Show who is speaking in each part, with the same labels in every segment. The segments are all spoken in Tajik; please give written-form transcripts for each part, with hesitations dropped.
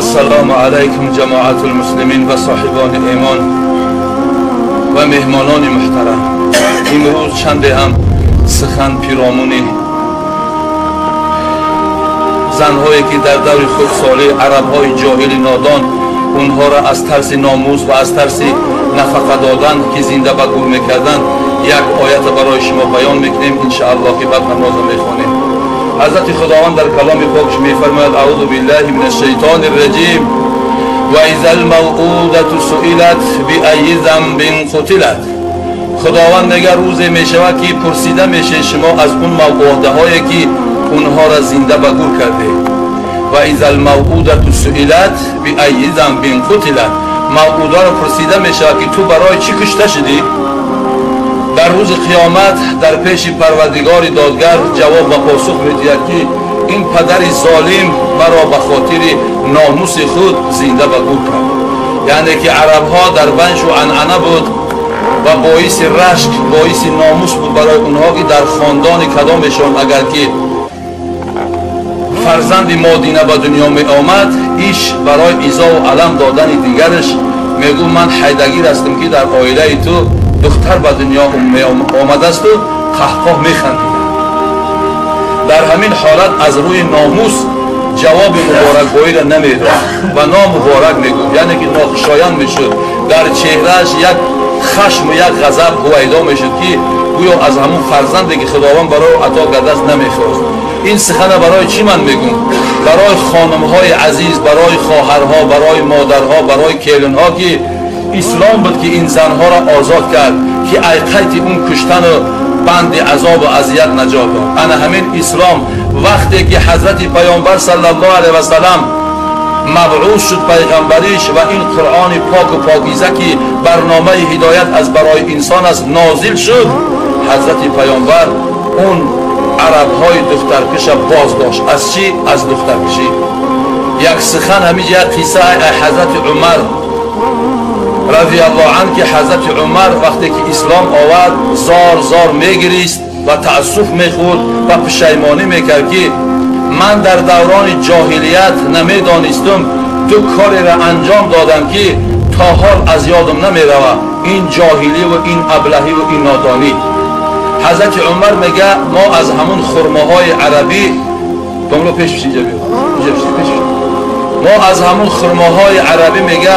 Speaker 1: Ассалому алайкум ҷамоатул муслимин ва соҳибони имон ва меҳмонони муҳтарам. Имрӯз чанде ҳам сухан пиромуни занҳое ки дар даври худсолӣ арабҳои ҷоҳили нодон онҳоро аз тарси номус ва аз тарси нафақа додан ки зинда ба гур мекарданд, як оята барои шумо баён мекунем, иншааллоҳ ки баъд намоза мехонем. Ҳазрати Худованд дар каломи покаш мефармояд: аъузу биллаҳи минаш шайтони раҷим ва изал мавъудату суилат биайи занбин қутилат. Худованд мегӯяд рӯзе мешавад ки пурсида мешавед шумо аз он мавъудаҳое ки онҳоро зинда ба гур кардед. Ва изал мавъудату суилат биайи занбин қутилат. Мавъударо пурсида мешавад ки ту барои чӣ кушта шудӣ? Дар рӯзи қиёмат дар пеши Парвардигори додгар ҷавоб ва посух медиҳад ки ин падари золим маро ба хотири номуси худ зинда ба гур кард. Яъне ки арабҳо дар баншу анъана буд ва боиси рашк, боиси номус буд барои онҳо ки дар хондони кадомешон агар ки фарзанди модина ба дунё меомад, иш барои изову алам додани дигараш мегӯ ман ҳайдагир ҳастам ки дар оилаи ту духтар ба дунё омадасту қаҳқоҳ механдид. Дар ҳамин ҳолат аз рӯи номус ҷавоби муборакбоиро намедод ва номуборак мегуфт, яъне ки нохушоянд мешуд. Дар чеҳрааш як хашму як ғазаб ҳувайдо мешуд ки гӯё аз ҳамун фарзанде ки Худованд барои ато кардааст намехост. Ин сухана барои чӣ ман мегӯм? Барои хонумҳои азиз, барои хоҳарҳо, барои модарҳо, барои келинҳо ки ислом буд ки ин занҳоро озод кард, ки айқайти он куштану банди азобу азият наҷот дод. Ана ҳамин ислом вақте ки ҳазрати Паёмбар саллаллоҳу алайҳи васаллам мабъус шуд пайғамбариш ва ин Қуръони поку покиза ки барномаи ҳидоят аз барои инсон аст нозил шуд, ҳазрати Паёмбар он арабҳои духтаркиша боз дошт. Аз чӣ? Аз духтаркишӣ. Як сухан ҳамин як қисса ҳазрати Умар радиаллоҳу анҳу ки ҳазрати Умар вақте ки ислом овард зор зор мегирист ва таассуф мехӯрд ва пушаймонӣ мекард ки ман дар даврони ҷоҳилият намедонистум, ду кореро анҷом додам ки то ҳол аз ёдам намеравад, ин ҷоҳилӣ ва ин аблаҳӣ ва ин нодонӣ. Ҳазрати Умар мега мо аз ҳамун хурмаҳои арабӣ домло пеш биши, инҷа биё, инҷа биши, пеш биши. Мо аз ҳамун хурмаҳои арабӣ мега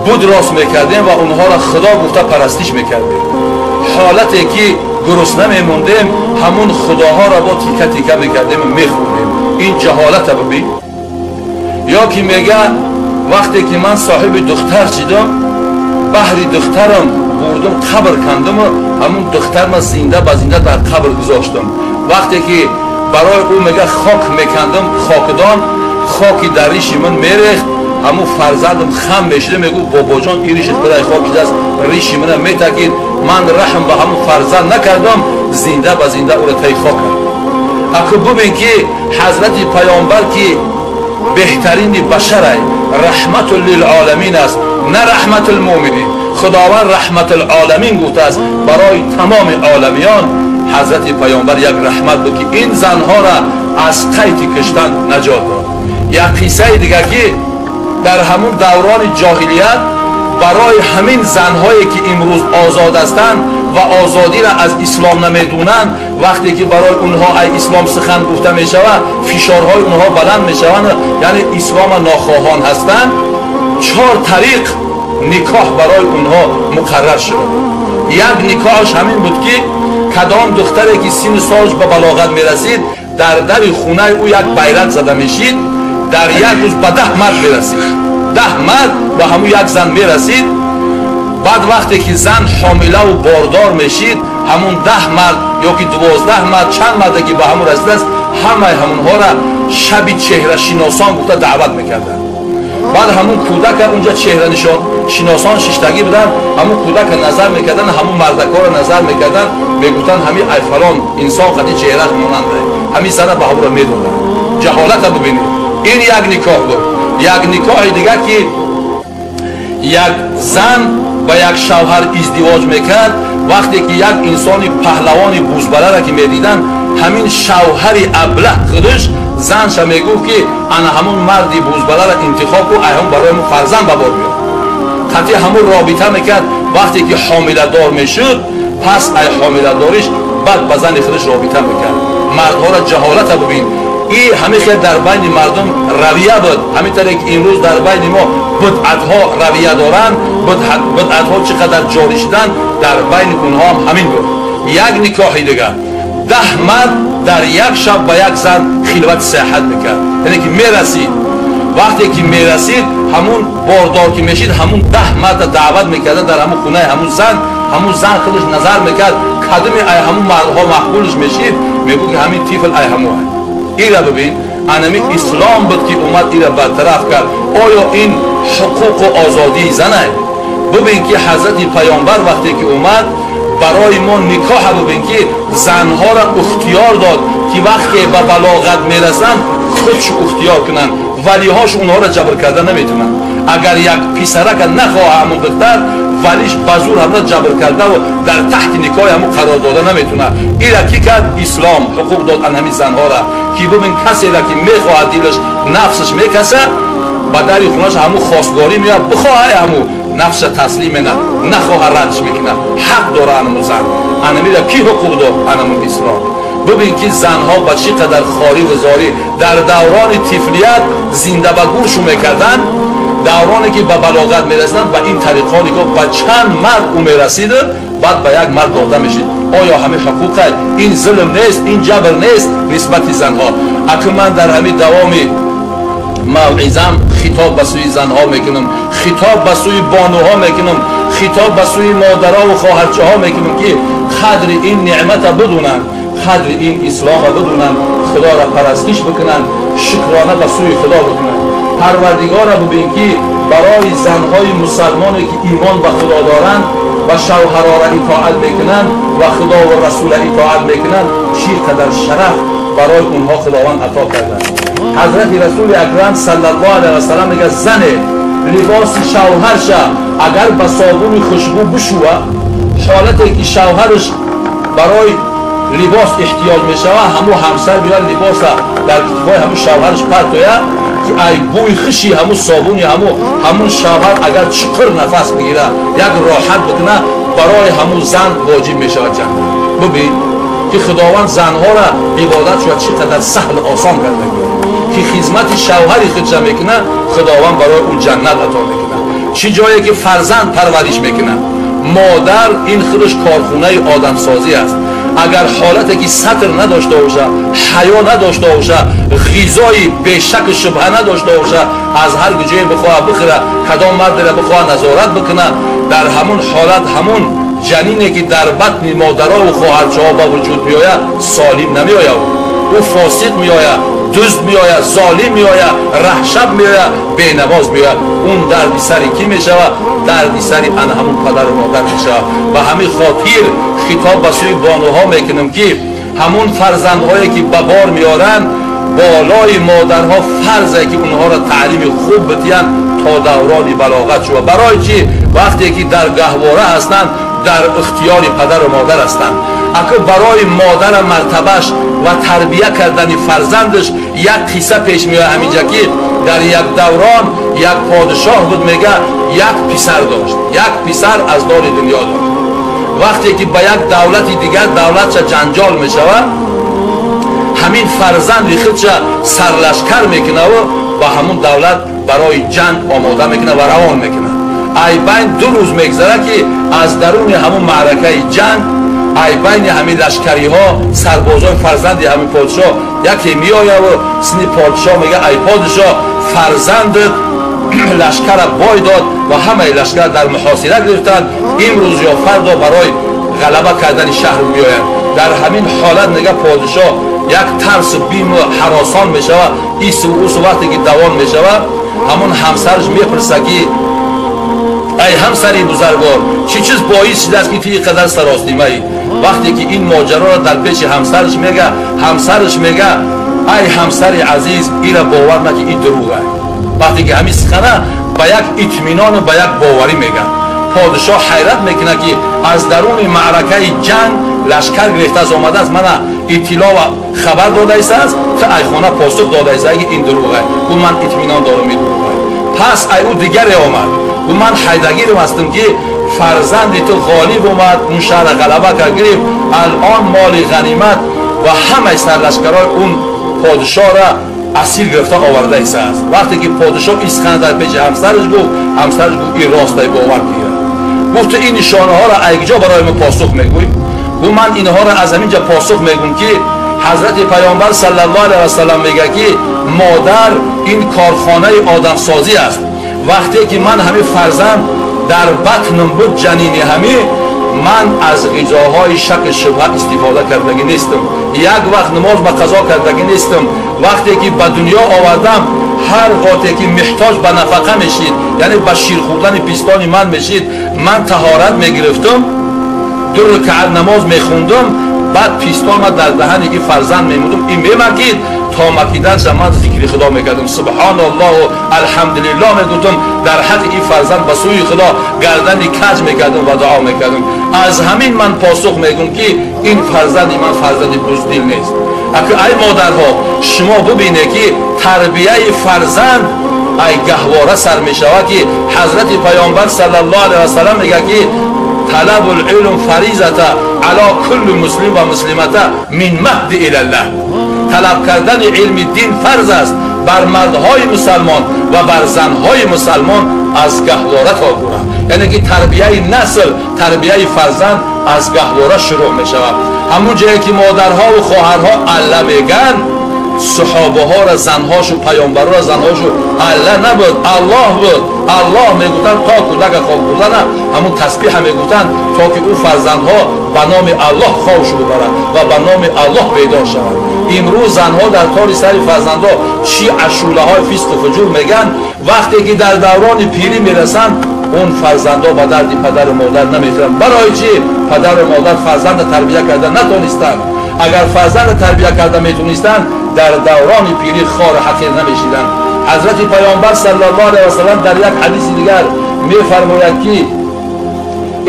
Speaker 1: буд рост мекардем ва онҳоро Худо гуфта парастиш мекардем. Ҳолате ки гурусна мемондем, ҳамун худоҳоро бо тика тика мекардем ва мехӯрдем. Ин ҷаҳолата бибин. Ё ки мега вақте ки ман соҳиби духтар шидам, баҳри духтарам бурдум қабр кандаму ҳамун духтарма зинда ба зинда дар қабр гузоштам. Вақте ки барои ӯ мега хок мекандам, хокдон хоки дар риши ман мерехт, ҳамун фарзандам хам мешуда мегӯ бобоҷон ин ришат кудай хок шудааст, риши мана метакид. Ман раҳм ба ҳамун фарзанд накардам, зинда ба зинда ӯро таи хок кардам. Аку бубин ки ҳазрати Паёмбар ки беҳтарини башарай, раҳмату лилоламин аст, на раҳматул муъминин. Худованд раҳматул оламин гуфтааст барои тамоми оламиён. Ҳазрати Паёмбар як раҳмат буд ки ин занҳоро аз қайти куштан наҷот дод. Як қиссаи дигар ки дар ҳамун даврони ҷоҳилият барои ҳамин занҳое ки имрӯз озод ҳастанд ва озодиро аз ислом намедонанд, вақте ки барои онҳо ай ислом сухан гуфта мешавад, фишорҳои онҳо баланд мешаванд, яъне ислома нохоҳон ҳастанд, чор тариқ никоҳ барои онҳо муқаррар шуд. Як никоҳаш ҳамин буд ки кадом духтаре ки синну солаш ба балоғат мерасид, дар дари хонаи ӯ як байрақ зада мешид, дар як рӯз ба 10 мард мерасид, 10 мард ба ҳамун як зан мерасид. Баъд вақте ки зан ҳомилаву бордор мешид, ҳамун 10 мард ё ки 12 мард, чанд марде ки ба ҳамун расидааст, ҳамаи ҳамунҳоро шаби чеҳрашиносон гуфта даъват мекарданд. Баъд ҳамун кӯдака унҷа чеҳрашиносон шиштагӣ буданд, ҳамун кӯдака назар мекарданд, ҳамун мардакҳоро назар мекарданд, мегуфтанд ҳамин ай фалон инсон қади чеҳраш монанда, ҳамин зана ба ҳамуро медоданд. Ҷаҳолата бибинед. Ин як никоҳ буд. Як никоҳи дигар ки як зан ба як шавҳар издивоҷ мекард, вақте ки як инсони паҳлавони бузбаларо ки медиданд, ҳамин шавҳари аблаҳ худаш Занша мегуфт ки ана ҳамун марди бузбаларо интихоб ку, ай ҳам барои мо фарзанд ба бор биёр. Қатъи ҳамун робита мекард. Вақте ки ҳомиладор мешуд, пас ай ҳомиладориш баъд ба зани худаш робита мекард. Мардҳоро ҷаҳолата бибин. И ҳамин хел дар байни мардум равия буд. Ҳамин тариқ ки имрӯз дар байни мо бидъатҳо равия доранд, бидъатҳо чӣ қадар ҷорӣ шуданд, дар байни онҳо ҳам ҳамин буд. Як никоҳи дигар, 10 мард дар як шаб ба як зан хилвати сиҳат мекард. Яъне ки мерасид, вақте ки мерасид, ҳамун бордор ки мешид, ҳамун 10 марда даъват мекарда дар ҳамун хонаи ҳамун зан. Ҳамун зан худаш назар мекард, кадоми ай ҳамун мардҳо мақбулш мешид, мегӯ ки ҳамин тифл ай ҳамун ай. Ира бибин, анами ислом буд ки омад ира бартараф кард. Оё ин ҳуқуқу озодии занай? Бибин ки ҳазрати паёмбар вақте ки омад барои мо никоҳа, бибин ки занҳоро ихтиёр дод ки вақте ба балоғат мерасанд худш ихтиёр кунанд, валиҳош онҳоро ҷабр карда наметавонанд. Агар як писарака нахоҳа ҳамун духтар, валиш ба зур ҳамна ҷабр кардаву дар таҳти никоҳи ҳамун қарор дода наметавонад. Ира ки кард? Ислом ҳуқуқ дод ан ҳамин занҳоро ки бибин касеро ки мехоҳад, дилаш нафсаш мекасад, ба дари хонаш ҳамун хостгорӣ меояд, бихоҳай ҳамун нафсша таслим менад, нахоҳа радш мекунад. Ҳақ дора анамун зан. Анамира ки ҳуқуқ дод? Анамун ислом. Бибин ки занҳо ба чӣ қадар хорӣ ва зорӣ дар даврони тифлият зинда ба гӯшу мекарданд, давроне ки ба балоғат мерасиданд, ба ин тариқҳо нигоҳ ба чанд мард ӯ мерасид, баъд ба як мард дода мешид. Оё ҳамин ҳуқуқа? Ин зулм нест, ин ҷабр нест нисбати занҳо? Аку ман дар ҳамин давоми мавъизам хитоб ба сӯи занҳо мекунам, хитоб ба сӯи бонуҳо мекунам, хитоб ба сӯи модарову хоҳарчаҳо мекунам ки қадри ин неъмата бидунанд, қадри ин ислома бидунанд, худоро парастиш бикунанд, шукрона ба сӯи худо бикунанд. Парвардигора бибин ки барои занҳои мусалмоне ки имон ба худо доранд ва шавҳарора итоат мекунанд ва худо ва расула итоат мекунанд, чӣ қадар шараф барои онҳо худованд ато карданд. Ҳазрати расули акрам саллаллоҳу алайҳи васаллам мегӯяд: зане либоси шавҳарша агар ба собуни хушбӯ бишӯва, ҳолате ки шавҳараш барои либос эҳтиёҷ мешавад, ҳамун ҳамсар биёяд либоса дар китфҳои ҳамун шавҳараш партояд ки ай бӯи хуши ҳамун собуни ҳамун шавҳар агар чуқур нафас бигирад, як роҳат бикунад, барои ҳамун зан воҷиб мешавад ҷаннат. Бибин ки худованд занҳоро ибодат шуд чӣ қадар саҳл осон карда, ки хизмати шавҳари худша мекунад, худованд барои ӯ ҷаннат ато мекунад. Чӣ ҷое ки фарзанд парвариш мекунад, модар ин худаш корхонаи одамсозӣ аст. Агар ҳолате ки сатр надошта бошад, ҳаё надошта бошад, ғизои бешаку шубҳа надошта бошад, аз ҳар ҷое бихоҳад бихӯрад, кадом мардеро бихоҳад назорат бикунад, дар ҳамун ҳолат ҳамун ҷанине ки дар батни модарову хоҳарчаҳо ба вуҷуд меояд солим намеояд, ӯ фосиқ меояд, дузд меояд, золим меояд, раҳшаб меояд, бенамоз меояд. Он дарди сари кӣ мешавад? Дарди сари ана ҳамун падару модар мешавад. Ба ҳамин хотир хитоб ба сӯи бонуҳо мекунам ки ҳамун фарзандҳое ки ба бор меоранд, болои модарҳо фарзе ки онҳоро таълими хуб бидиҳанд то даврони балоғат шавад. Барои чӣ? Вақте ки дар гаҳвора ҳастанд, дар ихтиёри падару модар ҳастанд. Аку барои модара мартабаш ва тарбия кардани фарзандаш як қисса пеш меояд. Ҳаминҷа ки дар як даврон як подишоҳ буд, мега як писар дошт, як писар аз дори дунё дошт. Вақте ки ба як давлати дигар давлатша ҷанҷол мешавад, ҳамин фарзанди худша сарлашкар мекунаву ба ҳамун давлат барои ҷанг омода мекунад ва равон мекунад. Ай байн 2 рӯз мегзарад ки аз даруни ҳамун маъракаи ҷанг, ай байни ҳамин лашкариҳо, сарбозои фарзанди ҳамин подшоҳ яке меояву сини подшоҳ мега: ай подшоҳ, фарзандат лашкара бой дод ва ҳамаи лашкар дар муҳосира гирифтанд, имрӯз ё фардо барои ғалаба кардани шаҳр меоянд. Дар ҳамин ҳолат мега подшоҳ як тарсу биму ҳаросон мешавад. Ису усу вақте ки давон мешавад, ҳамун ҳамсараш мепурсад ки ай ҳамсари бузургвор, чӣ чиз боис шудааст ки ту ин қадар саросимаӣ? Вақте ки ин моҷароро дар пеши ҳамсараш мега, ҳамсараш мега: ай ҳамсари азиз, ира бовар наки, ин дурӯғ аст. Вақте ки ҳамин сухана ба як итминону ба як боварӣ мега, Подишоҳ ҳайрат мекунад, ки аз даруни маъракаи ҷанг лашкар гирифта аз омадааст, мана иттилоъ ва хабар додаистааст, ту ай хона посух додаиста, ки ин дурӯғ аст. Гуфт ман итминон дорам, ин дурӯғ аст. Пас ай ӯ дигаре омад, гуфт ман ҳайдагирам ҳастам, ки фарзанди ту ғолиб омад, он шаҳра ғалаба кард, гирифт, алон моли ғанимат ва ҳамаи сарлашкарҳои он подишоҳра асир гирифта овардаистааст. Вақте ки подишоҳ ин сухан дар пеши ҳамсараш гуфт, ҳамсараш гуфт ин рост аст, бовар кунед. Гуфт ту ин нишонаҳоро айгиҷо барои мо посух мегӯй? Гуфт ман инҳоро аз ҳамин ҷо посух мегӯм, ки ҳазрати паёмбар саллаллоҳу алайҳи васаллам мегӯяд, ки модар ин корхонаи одамсозӣ аст. Вақте ки ман ҳамин фарзанд дар батнам буд, ҷанини ҳамин, ман аз ғизоҳои шак шубҳа истифода кардагӣ нестам, як вақт намоз ба қазо кардагӣ нестам. Вақте ки ба дунё овардам, ҳар гоҳе ки муҳтоҷ ба нафақа мешид, яъне ба шир хӯрдани пистони ман мешид, ман таҳорат мегирифтам, 2 ракъат намоз мехондам, баъд пистонма дар даҳани ин фарзанд мемондам, ин мемакид, то макиданша ман зикри худо мекардам, субҳоналлоҳу алҳамдулиллоҳ мегуфтам, дар ҳаққи ин фарзанд ба сӯи худо гардани каҷ мекардам ва дуо мекардам. Аз ҳамин ман посух мегӯм, ки ин фарзанди ман фарзанди буздил нест. Ай модарҳо, шумо бубинед, ки тарбияи фарзанд ай гаҳвора сар мешавад, ки ҳазрати паёмбар саллаллоҳу алайҳи васаллам мегӯяд, ки талабул илм фаризата ала кулли муслим ва муслимата мин маҳди илаллаҳ. Талаб кардани илми дин фарз аст бар мардҳои мусалмон ва бар занҳои мусалмон аз гаҳвора то гура. Яъне ки тарбияи насл, тарбияи фарзанд аз гаҳвора шурӯъ мешавад. Ҳамун ҷое ки модарҳову хоҳарҳо алла мегӯянд, саҳобаҳоро занҳошу паёмбарро занҳошу алла набуд, аллоҳ буд. Аллоҳ мегуфтанд то кӯдака хоб бурдана, ҳамун тасбиҳа мегуфтанд, то ки ӯ фарзандҳо ба номи аллоҳ хобшу бибаранд ва ба номи аллоҳ бедор шаванд. Имрӯз занҳо дар тори сари фарзандҳо чӣ ашулаҳои фисқу фуҷур мегӯянд, вақте ки дар даврони пирӣ мерасанд, он фарзандҳо ба дарди падару модар намехӯранд. Барои чӣ? Падару модар фарзанда тарбия карда натонистанд. Агар фарзанда тарбия карда метонистанд, дар даврони пирӣ хор ҳақир намешиданд. Ҳазрати паёмбар саллаллоҳу алайҳи васаллам дар як ҳадиси дигар мефармояд, ки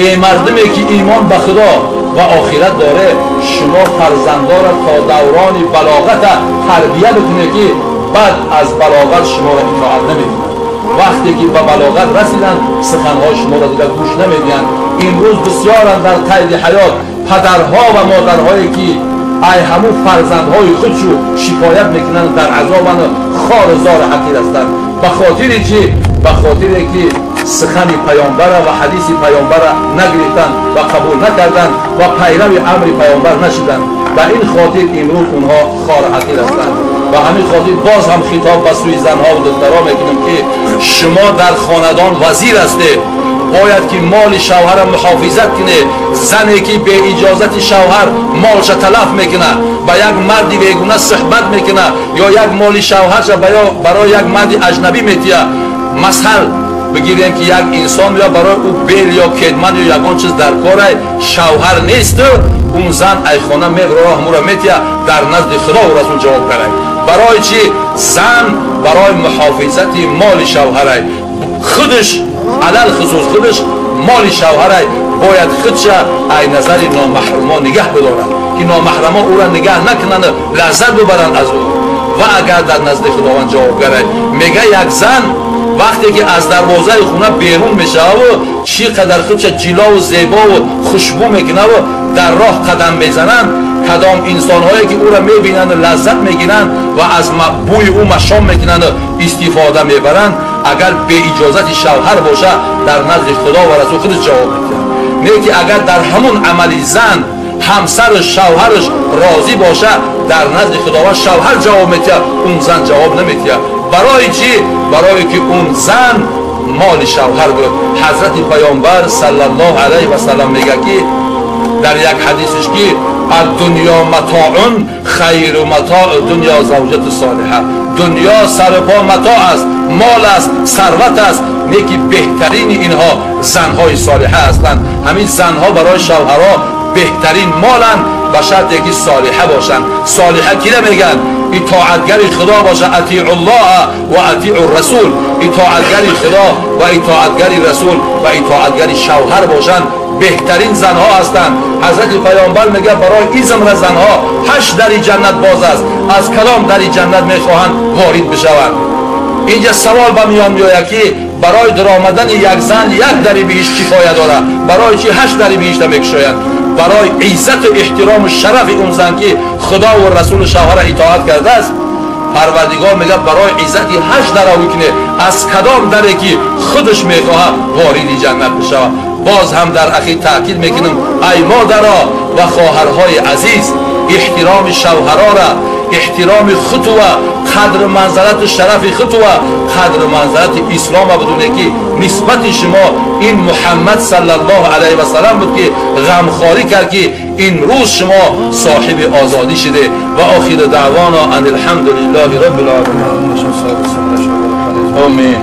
Speaker 1: эй мардуме ки имон ба худо ва охират доре, шумо фарзандонро то даврони балоғата тарбия бикунед, ки баъд аз балоғат шуморо итоат намекунанд. Вақте ки ба балоғат расиданд, суханҳои шуморо дигар гӯш намедиҳанд. Имрӯз бисёранд дар қайди ҳаёт падарҳо ва модарҳое, ки ай ҳамун фарзандҳои худшу шикоят мекунанд, дар азобанд, хору зори ҳақир ҳастанд. Ба хотири чӣ? Ба хотире ки сухани паёмбара ва ҳадиси паёмбара нагирифтанд ва қабул накарданд ва пайрави амри паёмбар нашуданд. Ба ин хотир имрӯз онҳо хор ҳақир ҳастанд. Ба ҳамин хотир боз ҳам хитоб ба сӯи занҳо ва духтарҳо мекунем, ки шумо дар хонадон вазир ҳастед, бояд ки моли шавҳарро муҳофизат кунед. Зане ки бе иҷозати шавҳар молша талаф мекунад, ба як марди бегуна суҳбат мекунад ё як моли шавҳарша барои як марди аҷнабӣ метиҳад, масал бигирем ки як инсон ё барои ӯ бел ё кедман ё ягон чиз дар корай, шавҳар несту, он зан ай хона мебарора ҳамуро метиҳад, дар назди худо ва расул ҷавоб карай. Барои чӣ? Зан барои муҳофизати моли шавҳарай, худаш алалхусус худаш моли шавҳарай, бояд худша ай назари номаҳрамон нигаҳ бидорад, ки номаҳрамон ӯра нигаҳ накунанд, лаззат бибаранд аз ӯ. Ва агар дар назди худованд ҷавобгарай, мега як зан вақте ки аз дарвозаи хона берун мешававу чӣ қадар худша ҷилову зебову хушбӯ мекунаву дар роҳ қадам мезананд, кадом инсонҳое ки ӯра мебинанду лаззат мегиранд ва аз бӯи ӯ машом мекунанду истифода мебаранд, агар беиҷозати шавҳар боша, дар назди худо ва расул худаш ҷавоб медиҳад. Не ки агар дар ҳамун амали зан ҳамсараш шавҳараш розӣ боша, дар назди худованд шавҳар ҷавоб медиҳад, он зан ҷавоб намедиҳад. Барои чӣ? Барое ки он зан моли шавҳар буд. Ҳазрати паёмбар саллаллоҳу алайҳи васаллам мегӯяд, ки дар як ҳадисиш, ки ад-дунё матоун хайру матоу дунё завҷату солиҳа. Дунё сарупо матоъ аст, мол аст, сарват аст, не ки беҳтарини инҳо занҳои солиҳа ҳастанд. Ҳамин занҳо барои шавҳарҳо беҳтарин моланд, ба шарте ки солиҳа бошанд. Солиҳа кира мегӯянд? итоатгари Худо боша, атиъу Аллоҳ ва атиъу Расул, итоатгари Худо ва итоатгари Расул ва итоатгари шавҳар бошанд, беҳтарин занҳо ҳастанд. Ҳазрати Паёмбар мегӯяд барои ин зумра занҳо 8 дари ҷаннат боз аст, аз кадом дари ҷаннат мехоҳанд ворид бишаванд? Инҷа савол ба миён меояд ки барои даромадани як зан як дари биҳишт кифоя дорад, барои чи 8 дари биҳишта мекушоянд? Барои иззату эҳтирому шарафи он зан ки Худову Расулу шавҳара итоат кардааст, Парвардигор мегӯяд барои иззати 8 дара ҳукме аз кадом даре ки худаш мехоҳад вориди ҷаннат бишавад. Боз ҳам дар ахир таъкид мекунам, ай модаро ва хоҳарҳои азиз, эҳтироми шавҳарора, эҳтироми худва, қадру манзалату шарафи худва, қадру манзалати ислома бидуне ки нисбати шумо ин Муҳаммад саллаллоҳу алайҳи васаллам буд ки ғамхорӣ кард ки ин рӯз шумо соҳиби озодӣ шуде. Ва охиру даъвона ан алҳамдулиллаҳи роббил оламин. Омин.